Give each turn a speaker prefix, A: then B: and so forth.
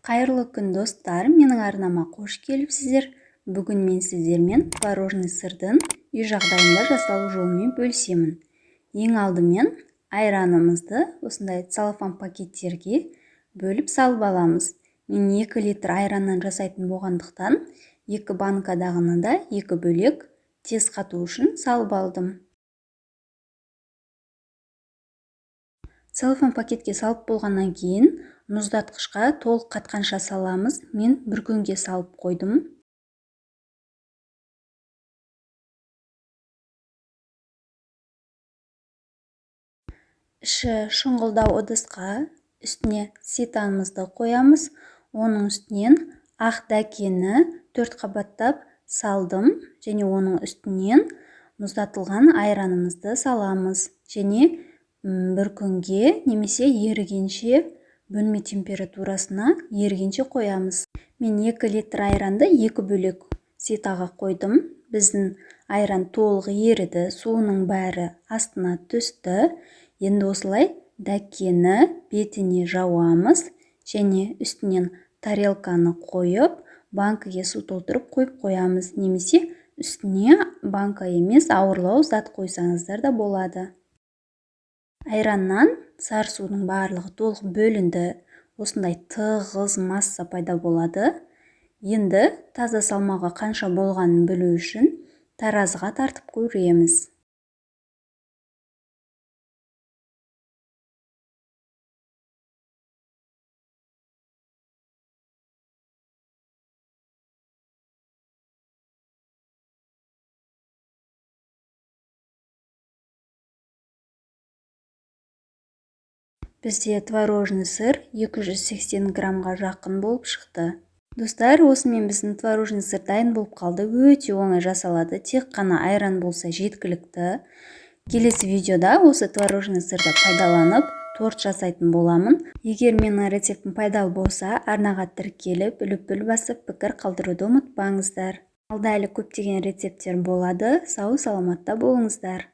A: Қайырлы күн, достар! Менің арнама қош келіпсіздер. Бүгін мен сіздермен творожный сырдың үй жағдайында жасалу жолымен бөлісемін. Ең алдымен айранымызды осындай целлофан пакеттерге бөліп салып аламыз. Мен 2 литр айраннан жасайтын болғандықтан 2 банкадағыны да 2 бөлек тез қату үшін салып алдым. Целлофан пакетке салып болғаннан кейін мұздатқышқа толық қатқанша саламыз. Мен бір күнге салып қойдым. Іші шұңғылдау ыдысқа үстіне ситанымызды қоямыз. Оның үстінен ақ дәкені 4 қабаттап салдым және оның үстінен мұздатылған айранымызды саламыз. Және бір күнге немесе ерігенше бөлме температурасына ерігенше қоямыз. Мен 2 литр айранды 2 бөлек ситаға қойдым. Біздің айран толық еріді, суының бәрі астына түсті. Енді осылай дәкені бетіне жауамыз және үстінен тарелканы қойып, банкіге су толтырып қойып қоямыз. Немесе үстіне банка емес, ауырлау зат қойсаңыздар да болады. Айраннан сары судың барлығы толық бөлінді. Осындай тығыз масса пайда болады. Енді таза салмағы қанша болғанын білу үшін таразыға тартып көреміз. Бізде творожный сыр 280 граммға жақын болып шықты. Достар, осымен біздің творожный сыр дайын болып қалды. Өте оңай жасалады. Тек қана айран болса жеткілікті. Келесі видеода осы творожный сырды пайдаланып торт жасайтын боламын. Егер менің рецептім пайдалы болса, арнаға тіркеліп, лүпіл басып, пікір қалдыруды ұмытпаңыздар. Алда әлі көптеген рецепттер болады. Сау саламатта болыңыздар.